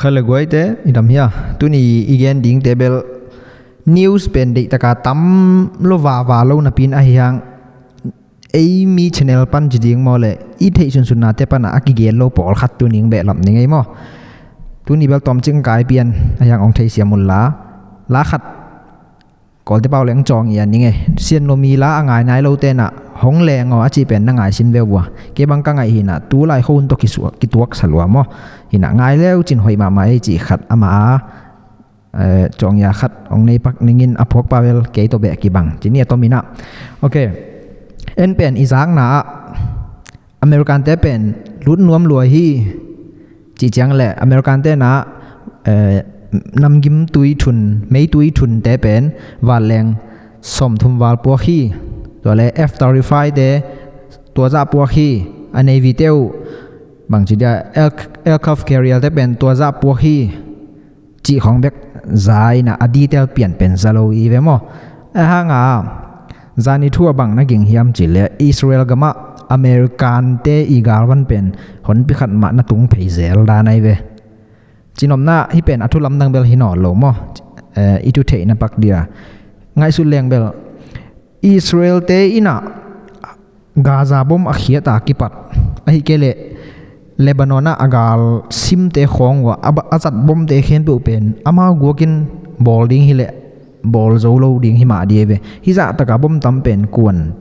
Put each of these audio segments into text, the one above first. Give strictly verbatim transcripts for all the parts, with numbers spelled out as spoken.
Kha le guaite, i dam hia? Tuni i gen dingte bel news pen deihtaka tam lo vava lo napi-in ahi hang, ei mi channel pan ci ding maw le, i theih sunsunnate pana a kigen lo pawlkhat tuni ing behlap ni ngei maw? Tuni bel tawmcik kai pian ahi hang hong theisiam un la. La khat Kawlte pau leng cawng i a ning e. Sian lo mi la a ngai nai lo tenah hong leng aw a cih pen na ngai sin ve vua. Kei bang ka ngaih hinah tu lai kho hun tawh kisuak, kituak sa lua maw? Hinah ngai leu cin hoih mahmah ei cih khat ama a, eh, cawng i a khat hong nei pak ningin a phuak pa bel kei tawh beh kibang. Cini a tom inah. Ok. En pen i zakna ah American te pen lut nuam lua hi. Cih ciang le American te na, eh, namgim tui thun, mei tui thun te pen vanleng sawmthum val puak hi. Tua le F thirty-five te tua zah puak hi. A Navy te uh bangci dia air-, aircraft carrier te pen tua zah puak hi. Cih khawng bek za inah a detail pian pen za lo i ve maw? A hanga zani thu a bang na ging hiam cih le Israel gamah American te i galvan pen honpi khat mah na tung phei zel dan ai ve. Cinopna hi pen a thu lamdang bel hi nawn lo maw? Eh, i thu theihna pak dia ngaihsut leng bel Israel te inah Gaza bom a khiat a kipat ahi kei leh Lebanon ah a gal simte khawng uh a, a zat bomte khempeuh pen amau guakin bawl ding hileh bawl zo lo ding hi mah di ve. Hizah taka bom tam pen kuan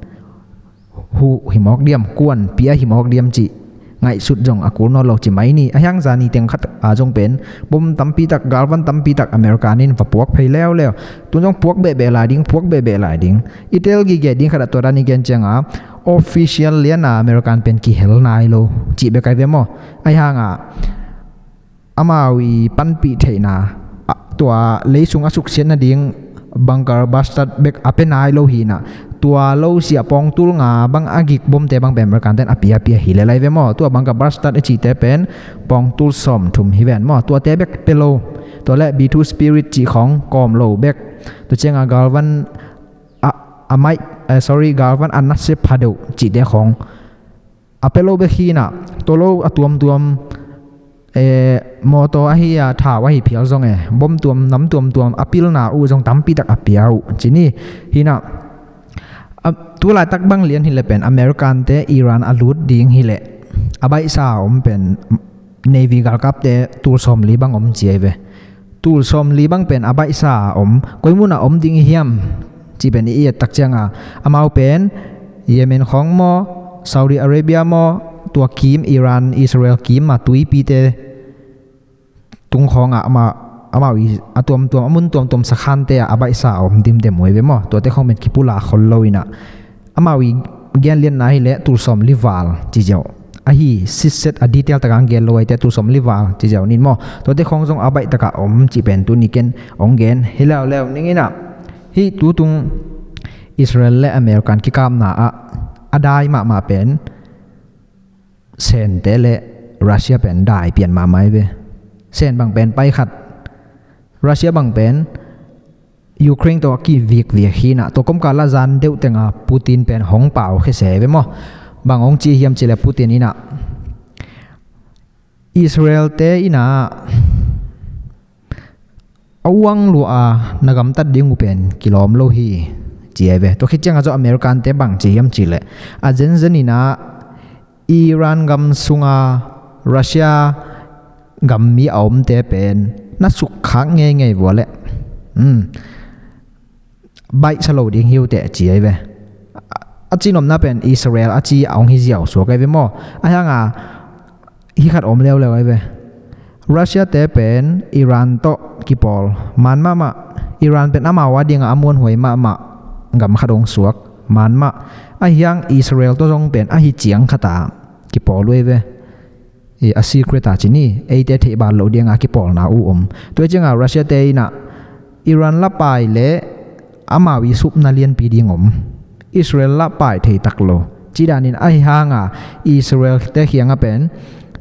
huh hi mawk diam, kuan pia hi mawk diam cih ngaihsut zong a kul nawn lo ci mai ni. A hiang zani teng khat a zong pen bom tampi tak, galvan tampi tak American in va puak phei leuleu. Tun zong puak behbeh lai ding, puak behbeh lai ding. I tel gige ding khat a tua dan i gen cianga official liana American pen kihel nai lo cih bek ai ve maw? Ai hanga amau i panpih theihna, a, tua leisung a suksiat nading bunker bastard bek a pe nai lo hinah tua lo sia pawngtul nga bang a gik bomte bang pen American ten a pia pia hi le lai ve maw? Tua bunker bastard a cihte pen pawngtul sawmthum hi ven maw? Tuate bek pe lo. Tua le B two Spirit cih khawng kawm lo bek. Tua cianga galvan a, a mai, eh, sorry, galvan a nasia phadeuh cihte khawng a pe lo bek hinah, tua lo a tuamtuam, eh, mawtaw ahi a, thau ahi phial zong e, bom tuam, nam tuamtuam a pilna uh zong tampi tak a pia uh cini hinah. A, tu laitak bang lian hileh pen American te Iran a lut ding hileh a baihsa a om pen Navy galkapte tul sawmli bang om ci ai ve. Tul sawmli bang pen a baihsa a om, koi munah om ding i hiam cih pen i i et tak cianga amau pen Yemen khawng maw, Saudi Arabia maw, tua kim Iran, Israel kim a tuipite tung khawngah amah, amau i a tuamtuam, a mun tuamtuam sakhante ah a baihsa a om dimdem uh ai ve maw? Tuate khawng pen kipula khol lo inah amau i genliatna hileh tul sawmli val ci ziau ahi, sitset a detail taka ang gen lo aite tul sawmli val ci ziau nin maw? Tuate khawng zong a baih taka om cih pen tuni ken hong gen hi leuleu ning inah. Hih tutung Israel le American kikapna ah a dai mahmah pen Sente le Russia pen dai pian mahmah ai ve. Sen bang pen pai khat, Russia bang pen Ukraine tawh a kivikvik hinah, tua komkal ah zan deuh tenga Putin pen hong pau khese ve maw? Bang hong ci hiam cih le Putin inah Israel te inah a uang lua a na gamtat ding uh pen kilawm lo hi ci ai ve. Tua khit cianga zaw American te bang ci hiam cih le a zenzen inah Iran gam sunga Russia gam mi a omte pen na sukkhak ngeingei vua leh, hmm, baihsa lo ding hi uh teh ci ai ve. A cinopna pen Israel a ci a hong hi ziau suak ai ve maw? A hianga hi khat om leuleu ai ve. Russia te pen Iran tawh kipawl man mahmah. Iran pen amau a dinga a muanhuai mahmah gam khat hong suak man mah. A hiang Israel tawh zong pen ahi ciang khata kipawl uh ai ve. I a secret a cini eite theih bal loh dinga kipawlna uh om. Tua cianga Russia te inah Iran la pai le amau i supna lianpi ding om. Israel la pai thei tak lo. Cidanin ahi hanga Israel te khianga pen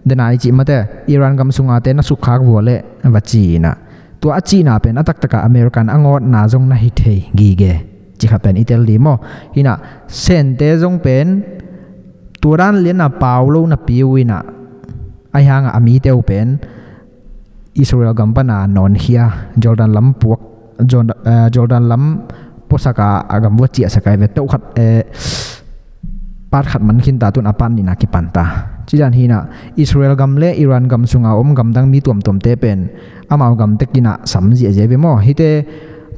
dena i cih mate Iran gam sunga te na sukkhak vua leh va ci inah. Tua a cihna pen a taktaka American a ngawtna zong na hi thei gige. Ci kha pen i tel di maw? Hinah Sente zong pen tua dan liana pau lo napi uh inah. Ahi hanga a mite uh pen Israel gam pana nawnkhia, Jordan lam puak, Jordan, eh, Jordan lam puasak a, a gam vua ciahsak ai ve, teuh khat, eh, part khat man khinta, tun a part nihna kipanta. Cidan hinah Israel gam le Iran gam sunga om gamdang mi tuamtuamte pen amau gam tekinah sam ziahziah ve maw. Hihte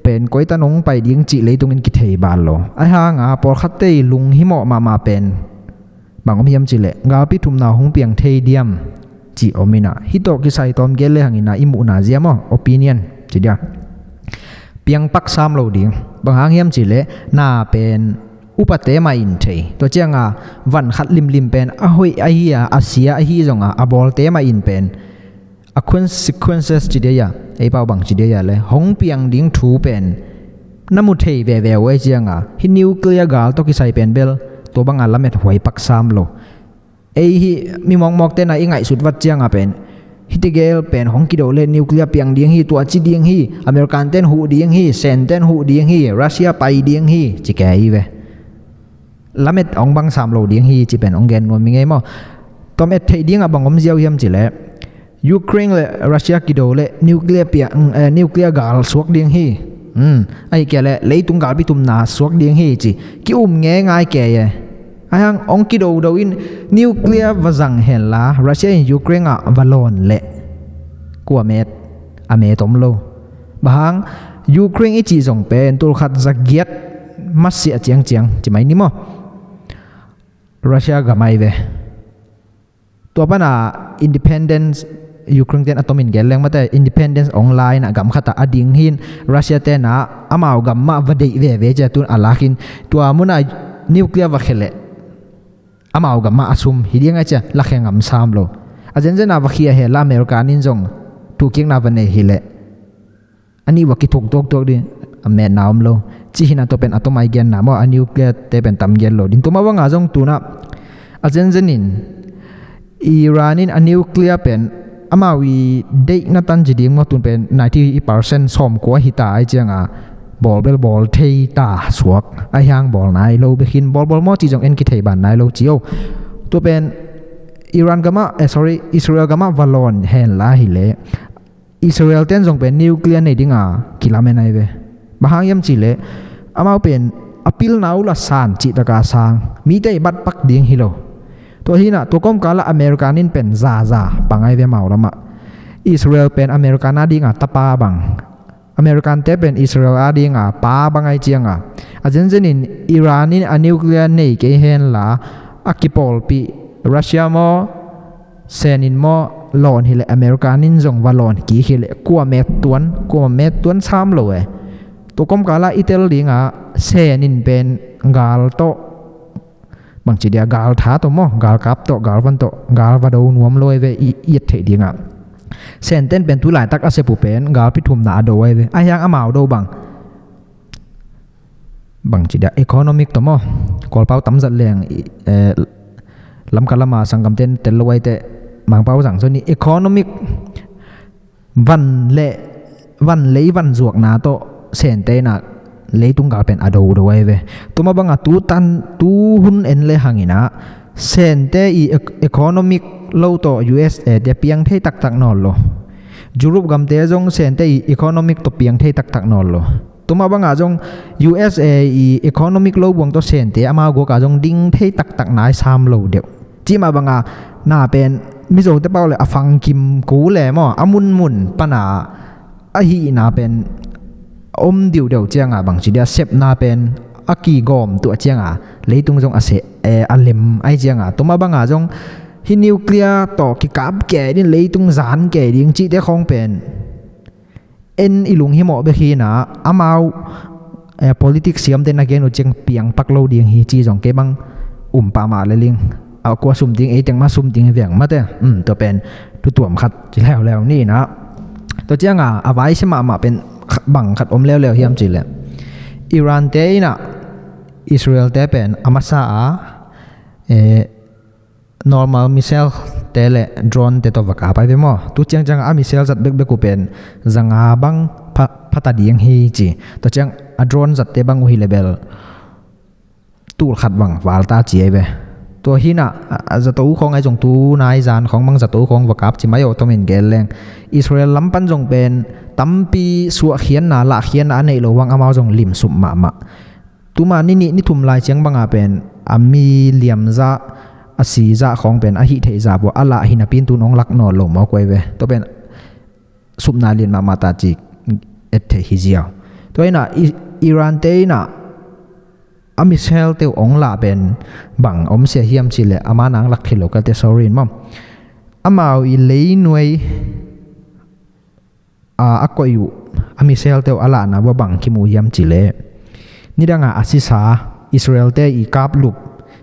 pen koitan hong pai ding cih leitungin kithei bal lo. Ahi hanga pawlkhatte i lunghimawh mahmah pen bang om hiam cihleh, galpi thumna hong piang thei diam cih om inah, hih tawh kisai tawm gel le hanginah i muhna zia maw, opinion ci dia, piang pak sam lo ding. Bang hang hiam cihleh, na pen upate mah in thei. Tua cianga van khat limlim pen a hoih ahi a, a sia ahi zonga a bawlte mah in pen a consequences ci dia, ei pau bang ci dia le, hong piang ding thu pen na mu thei veve uh ei cianga, hih nuclear gal tawh kisai pen bel tua banga lamet huai pak sam lo. Ei hih mi mawkmawkte na i ngaihsut vat cianga pen, hih tegel pen hong kido le nuclear piang ding hi, tua ci ding hi, American ten huh ding hi, Sen ten huh ding hi, Russia pai ding hi ci kei ve. Lamet hong bang sam lo ding hi ci pen hong gen nuam i ngei maw. Tom et theih dingah bang om ziau hiam cileh, Ukraine le Russia kido le nuclear piang, eh, nuclear gal suak ding hi. Hmm. Ahi kia le leitung galpi thumna suak ding hi ci ki um ngei ngai kei e. Ahi hang hong kido do in nuclear va zang henla Russia in Ukraine ah va lawn le kua met, a met om lo. Bang hang, Ukraine i cih zong pen tulkhat zagiat masiah ciangciang ci mai ni maw. Russia gam ai ve. Tua pana independence, Ukraine ten a tomin gel leng mate, independence hong la inah gam khatah a ding hin, Russia tenah amau gam mah va deih veve cia tun a lakin, tua munah nuclear va kheleh amau gam mah a sum hi ding ai cia, lakhia ngam sam lo. A zenzenah va khia hela American in zong tukikna va nei hileh a nih va kithuk tuaktuak ding, a metna om lo. Ci hinah tua pen a tomai genna maw, a nuclear te pen tam gen lo ding. Tua mah banga zong tunah a zenzenin Iran in a nuclear pen amau i deihna tan ci ding maw, tun pen ninety percent sawmkua hita ai cianga bawl bel bawl thei ta suak. Ahi hang bawl nai lo bekin bawlbawl maw ci zong en kithei ban nai lo ci o. Tua pen Iran gamah, eh, sorry, Israel gamah va lawn henla hileh Israel ten zong pen nuclear nei dinga kilamen ai ve. Bang hang hiam cihleh amau pen a pilna uh la san cihtaka sang, mite i bat pak ding hi lo. Tua hinah tua kawmkalah American in pen zaza pang ai ve amau lamah. Israel pen American a dinga tapa bang, American te pen Israel a dinga pa bang ai cianga, a zenzenin Iran in a nuclear nei kei henla a kipawlpih Russia maw, Sen in maw lawn hileh American in zong va lawn kik hileh kua met tuan, kua met tuan sam lo e. Tua kawmkalah i tel dinga Sen in pen gal tawh bangci dia gal tha tawh maw, gal kap tawh, gal van tawh, gal va do nuam lo ai ve i, i et theih dingah. Sen ten pen tu laitak a sep uh pen galpi thumna a do ai ve. Ahi hang amau do bang, bangci dia economic tawh maw, Kawlpau tamzat leng i, eh, Lamka lama sanggamten tel lo ai teh, Mangpau zang zoni economic van le, van lei van zuakna tawh Sente inah leitung gal pen a do do ai ve. Tua mah banga tu tan, tu hun en le hanginah Sente i ec-, economic lo tawh U S A te piang thei taktak nawn lo. Europe gamte zong Sente i economic tawh piang thei taktak nawn lo. Tua mah banga zong U S A i economic lo buang tawh Sente amau guaka zong ding thei taktak nai sam lo deuh. Cih mah banga na pen Mizote pau le a fangkim ku le maw, a munmun pana a hihna pen a om diuhdeuh cianga bangci dia sepna pen a kigawm tuah cianga leitung zong a seh, eh, a lem ai cianga. Tua mah banga zong hih nuclear tawh kikap kei ding, leitung zan kei ding cihte khawng pen en i lunghimawh bek hinah amau, eh, politics siamte na gen uh ciang piang pak lo ding hi ci zong kei bang um pah mah le ling. A kua sum ding, ei teng mah sum ding veng mate. Um, tua pen tutuam khat ci leuleu ni inah. Tua cianga a vaise mahmah pen kh-, bang khat om leuleu hiam cileh, Iran te inah Israel te pen a masa a, eh, normal missile te le drone te tawh va kap ai ve maw. Tu ciangciang a missile zat bekbek uh pen zanga bang pha-, phata ding hi ci. Tua ciang a drone zatte bang uh hi le bel tul khat bang valta ci ai ve. Tua hi-in ah, a, a zato khawng ahi zong, tunai zan khawng bang zato khawng va kap ci mai aw, tomin gen leng Israel lam pan zong pen tampi suahkhiatna, lahkhiatna a neih loh bang amau zong limsuk mahmah. Tuma ni nih ni thum lai ciang banga pen a mi liam zah, a si zah khawng pen a hih theih zah bua a lah hi napi-in tu-in hong lak nawn lo mawk uh hi ve. Tua pen supna lian mahmah ta ci et theih hi ziau. Tua hi-in ah I-, Iran te in ah a missile te uh hong lah pen bang om sia hiam cih leh, a man-a hong lak thei lo ka te, sorry maw. Amau i leinuai a, a koih uh a missile te uh a lahna bua bang kimu hiam cih leh, nidanga a sisa, Israel te i kaplup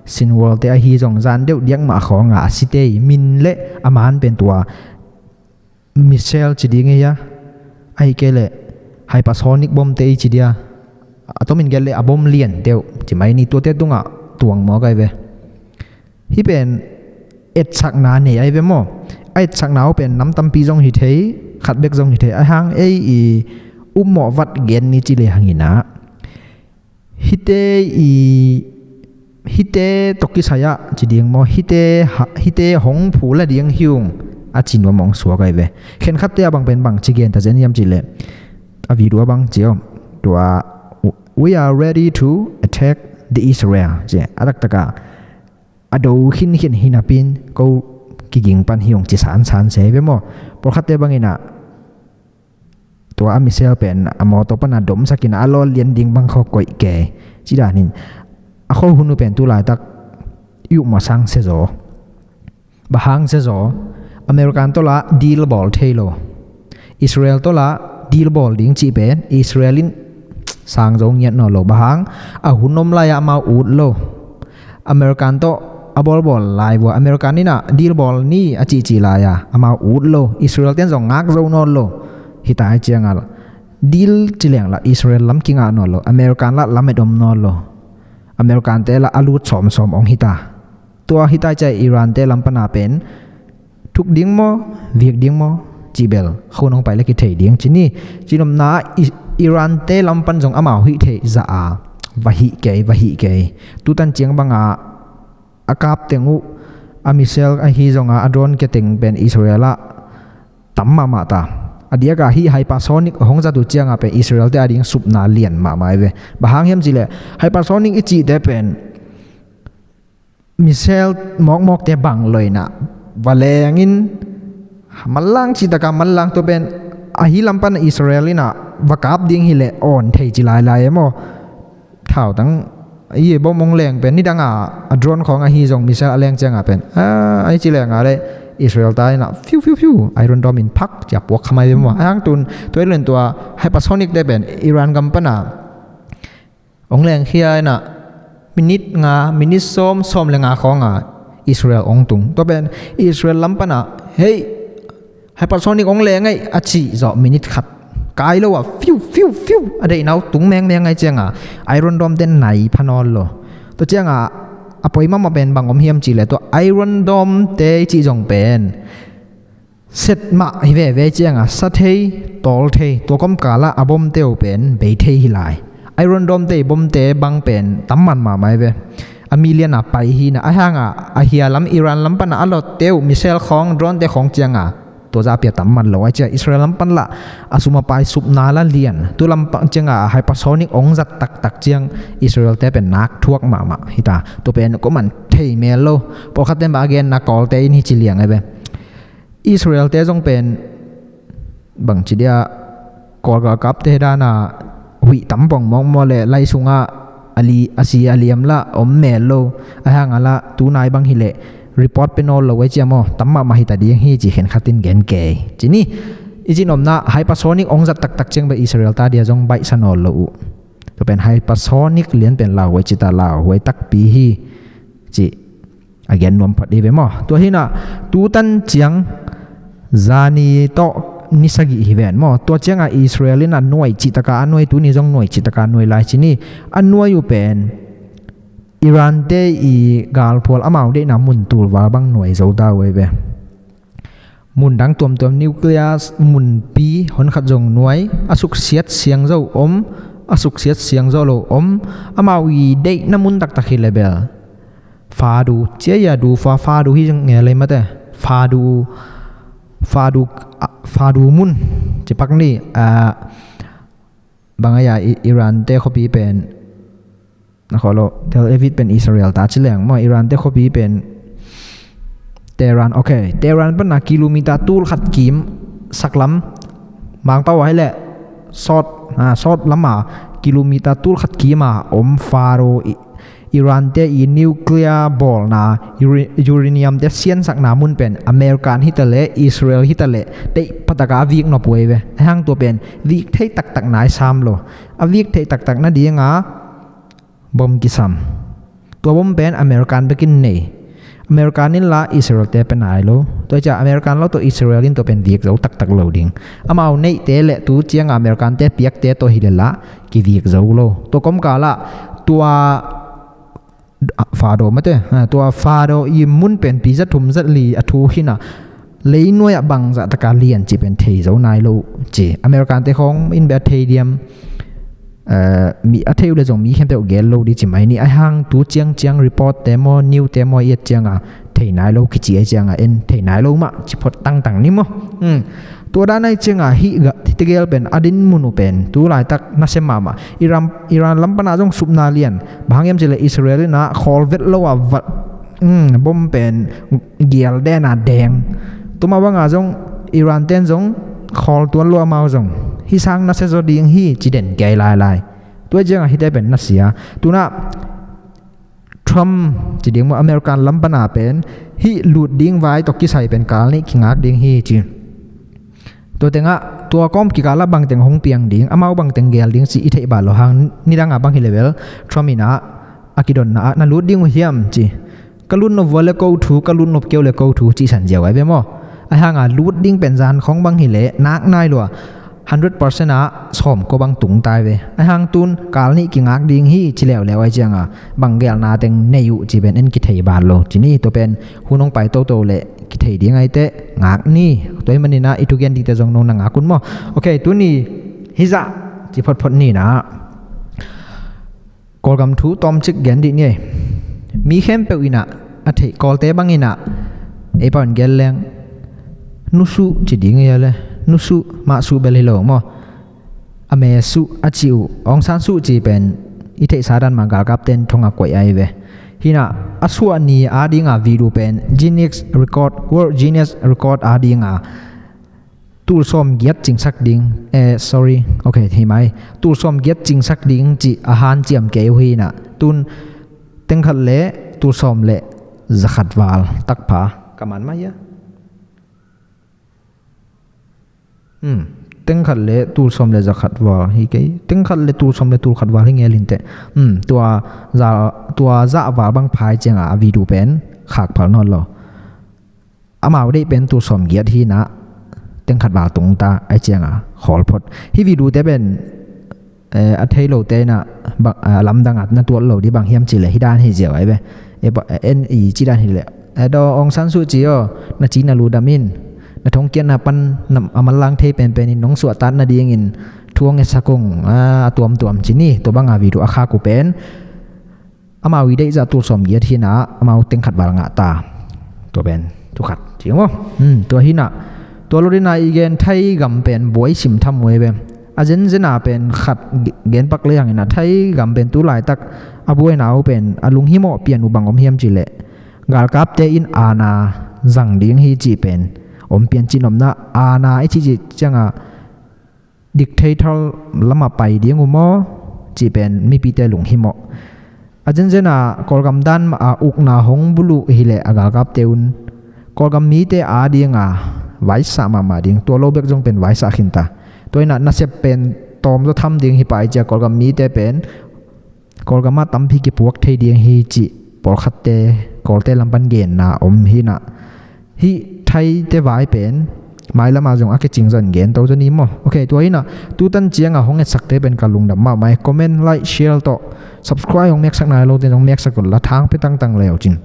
Sinwar te ahi zong, zan deuh diak mah khawnga a site i min le a man pen tua missile ci ding hi a, ahih kei leh hypersonic bomb te i ci dia, a tomin gen leh a bomb lian deuh ci mai ni, tuate tungah tuang mawk ahi ve. Hih pen etsakna nei ahi ve maw. A etsakna uh pen nam tampi zong hi thei, khat bek zong hi thei. Ahi hang ei i upmawh vat gen ni ci lehang in ah, hihte i, hihte tawh kisai-ah ci ding maw, hihte ha-, hihte hong phul a ding hi ung a ci nuam hong suak ahi ve. Khenkhatte a bang pen bang ci gen ta zen hiam cih leh, a video a bang ci aw, tua, "We are ready to attack the Israel," ci a, taktak a a do khinkhin hi napi-in ko kiging pan hi ung ci sansan se hi ve maw. Pawlkhatte bang in ah tua a missile pen a mawtaw pan a domsak in ah a lawl lian ding bang khawng koih kei. Ci dan in a khuahun uh pen tu laitak i upmawh sang se zaw. Bang hang se zaw, American tawh lah deal bawl thei lo. Israel tawh lah deal bawl ding cih pen Israel in sang zo ngiat nawn lo. Bang hang, a hun om lai-ah amau ut lo. American tawh a bawlbawl lai vua, American in ah deal bawl ni a cihcih lai-a amau ut lo. Israel ten zong ngak zo nawn lo. Hita hi ciangah deal ci leng lah Israel lam kingah nawn lo. American lah lamet om nawn lo. American te lah a lut sawmsawm hong hita. Tua hita hi ciah Iran te lam pana pen thuk ding maw, vik ding maw, cih bel khuahun hong pai leh kithei ding ci ni. Cinopna ah I-, Iran te lam pan zong amau hih theih zah a va hih kei, va hih kei. Tutan ciang banga a kap teng uh, a missile ahi zonga a drone kia teng pen Israel ah tam mahmah ta. A diaka hih hypersonic hong zat uh cianga pen Israel te ading supna lian mahmah hi ve. Bang hang hiam cih leh, hypersonic i cihte pen missile mawkmawkte bang lo-in ah va lengin, manlang cih taka manlang, tua pen ahi lam pan Israel in ah va kap ding hi leh awn thei ci lailai e maw. Thautang i bom hong leng pen nidanga a drone khawng ahi zong, missile a leng cianga pen, a, ahi ci lenga leh Israel ta in ah fiu fiu fiu, Iron Dome in phak cia puak khamai ve maw. Ahi hang tun tua i lun tua hypersonic te pen Iran gam pana hong lengkhia in ah minute nga, minute sawm, sawm le nga khawnga Israel hong tung. Tua pen Israel lam pana, hei, hypersonic hong leng ei a cih zawh minute khat kai lo a fiu fiu fiu a deihna uh tung mengmeng ahi cianga Iron Dome te nai pha nawn lo. Tua cianga a poi mahmah pen bang om hiam cih leh, tua Iron Dome te i cih zong pen set mah hi veve cianga sa thei, tawl thei, tua kawmkalah a bomte uh pen bei thei hi lai. Iron Dome te i bomte bang pen tam man mahmah hi ve. A million a pai hi na, ahi hanga a hia lam, Iran lam pana a lotte uh missile khawng, drone te khawng cianga tua zah pia tam man lo. Ahi ciah Israel lam pan lah a sum a pai supna la lian. Tu lam pan cianga hypersonic hong zat taktak ciang Israel te pen nak thuak mahmah hita. Tua pen ko man thei mel lo. Pawlkhatte mah a genna Kawlte in hi ci liang e ve. Israel te zong pen bangci dia, Kawl galkapte dana huih tam pong mawkmawk leh lai sungah a li, a si a liam lah om mel lo. Ahi hanga lah tunai bang hi leh report pe nawn lo ahi ciah maw, tam mahmah hi ta ding hi ci khenkhatin gen kei ci ni. I cinopna hypersonic hong zat taktak ciang bel Israel ta dia zong baihsa nawn lo uh. Tua pen hypersonic lian pen lauhuai ci ta, lauhuai takpi hi ci a gen nuam phot hi ve maw. Tua hi na, tutan ciang zani tawh ni sagih hi ven maw. Tua cianga Israel in a nuai cihtaka a nuai, tuni zong nuai cihtaka a nuai lai ci ni. A nuai uh pen Iran te i galphual amau deihna mun tulval bang nuai zo ta uh hi ve. Mun dang tuamtuam nuclear munpi honkhat zong nuai, a suksiat siangzo om, a suksiat siangzo lo om, amau i deihna mun taktak hi le bel Fadu, cia ya du fa, Fadu hi nge lei mate. Fadu, Fadu, ah, Fadu mun. Ci pak ni, ah, bang a ya I-, Iran te khuapi pen. Na kholo, Tel Aviv pen Israel ta ci leng maw, Iran te khuapi pen. Tehran, ok. Tehran pan a kilometer tul khat kim sak lam. Mangpau a hi leh. Sawt, ah, sawt lam a kilometer tul khat kim a om Fadu I-, Iran te i nuclear bawlna, uri-, uranium te siansakna mun pen American hi ta leh, Israel hi ta leh, teih phataka a vik nop uh ei ve. Ahang tua pen vik thei taktak nai sam lo. A vik thei taktak nadinga bom kisam. Tua bom pen American bekin nei. American in la Israel te pe nai lo. Tua cia American lo tua Israel in tua pen vik zo taktak lo ding. Amau neihte le tu cianga American te piakte tua hi le la kivik zo lo. Tua komkala tua Fado mate, ha, tua Fado i mun pen pi za thum za li a thu hina. Leinuai ah bangzah taka lian ci pen thei zo nai lo ci. American te khong in bia thei diam. Eh, mi a thei uh le zong mi khempeuh gel lo di ci mai ni. Ai hang tu ciang ciang report te maw, new te maw, i et cianga thei nai lo kici ai cianga en thei nai lo mah ci phot tangtang ni maw. Hmm. Tua dan ai cianga hih ga, hih tegel pen a din mun uh pen tu laitak nasem mahmah. Iran, Iran lam pana zong supna lian. Bang hang hiam ci le Israel ina khawl vet lo a vat, hmm, bom pen gial dena deng. Tuma banga zong Iran ten zong khawl tuan lo amau zong. Hi sang nasia zo ding hi ci den kiai lailai. Tua cianga hite pen nasia. Tuna Trump ci ding maw American lam pana pen hih lut ding vai tawh kisai pen kal nih kingak ding hi ci. Tua tengah tua kawm kikala bangteng hong piang ding, amau bangteng gel ding ci i theih bal lo hang nidanga bang hi level Trump ina a kidonna ah na lut ding uh hiam ci. Ka lut nop vua le ko thu, ka lut nop keu le ko thu ci san ziau ai ve maw. Ai hanga lut ding pen zan khong bang hi le nak nai lua. Hundred percent ah sawm ko bang tung tai ve. Ai hang tun kal nih kingak ding hi ci leuleu ai cianga bang gelna teng nei uh ci pen en kithei bal lo. Ci ni tua pen hun hong pai toto le kithei ding ai te ngak ni. Tua hi manina i thugen dingte zong nong na ngak un maw. Ok, tuni hizah ci photphot nina. Kawlgam thu tawmcik gen dih ni ei. Mi khempeuh inah a theih Kawlte bang inah ei pau in gen leng nusuh ci ding ia le nusuh mahsuh bel hi lo maw. A mesuh a ci uh Aung San Suu Kyi pen i theihsa dan mah galkapten thong a koih ai ve. Hinah a suah ni a dinga video pen Guinness Record, World Guinness Record a dinga tul sawm giat cingsak ding, eh, sorry, ok, hi mai. Tul sawm giat cingsak ding ci a hanciam kei uh hi inah. Tun tengkhat le tul sawm le zakhat val takpha. Ka man mai ia. Hmm. Tengkhat le tul sawm le zakhat val hi kei. Tengkhat le tul sawm le tul khat val hi ngel inteh. Hmm. Tua za, tua zah val bang phai cianga a video pen khak phal nawn lo. Amau deih pen tul sawm giat hinah tengkhat val tungta ai cianga khawl phot. Hi video te pen, eh, a thei lote inah bang, ah, lamdang at na tuat lo di bang hiam ci le hi dan hi ziau ai ve. E ba, en i ci dan hi le. Eh, daw Aung San Suu Kyi aw, na ci na lu dam in. Na thongkiatna pan na, a manlang thei penpen in nong suahtat nadingin thu hong etsak ung, ah, a tuamtuam ci ni. Tua banga video a khak uh pen amau i deihzah tul sawm giat hinah amau tengkhat val ngah ta. Tua pen thukhat ci maw. Hmm, tua hinah tua lo dinah i gen Thai gam pen buai sim tham uh ei ve. A zenzena pen khat ge-, gen pak le hanginah Thai gam pen tu laitak a buaina uh pen a lunghimawh pian uh bang om hiam ci le galkapte in aana zang ding hi ci pen om pian ci nopna aana i ci ci cianga dictator lama pai ding uh maw ci pen mipite lunghimawh. A zenzena Kawlgam dan mah a ukna hong buluh hi le a galkapte un Kawlgam mite a dinga vaisah mahmah ding tua lo bek zong pen vaisah khinta. Tua inah nasep pen tawm zaw tham ding hi pai cia Kawlgam mite pen Kawlgam ah tampi kipuak thei ding hi cih pawlkhatte Kawlte lam pan genna om hinah. Hih Thaite vai pen mailam ah zong a kicing zon gen to zoni maw. Ok, tua hinah tutan cianga hong etsakte pen ka lungdam mahmah. Comment, like, share tawh subscribe hong meksak nai lote zong meksak uh la thang pe tangtang leu cin.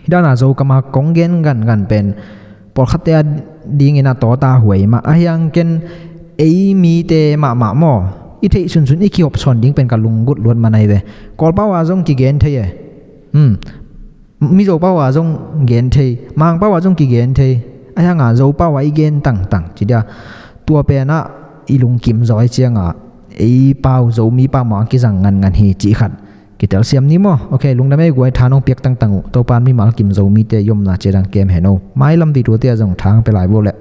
Hih dana Zokama kong gen gangan pen pawlkhatte a dingin a tawta huai mah a hiang ken ei mite mahmah maw i theih sunsun i kihop sawn ding pen ka lunggulh luat manai ve. Kawlpau a zong kigen thei e. Hmm. Mizo pau a zong gen thei, Mang pau a zong kigen thei. Ahi hanga Zo pau a i gen tangtang ci dia, tua pen ah i lungkim zaw i cianga ei pau, Zomi pau mah kizang ngan ngan hi cih khat kitelsiam ni maw. Ok, lungdam ei guai, tha nong piak tangtang uh. Topan mimal kim Zomite i omna ciat dang kem hen o. Mailam video te ah zong thang pe lai bo leh.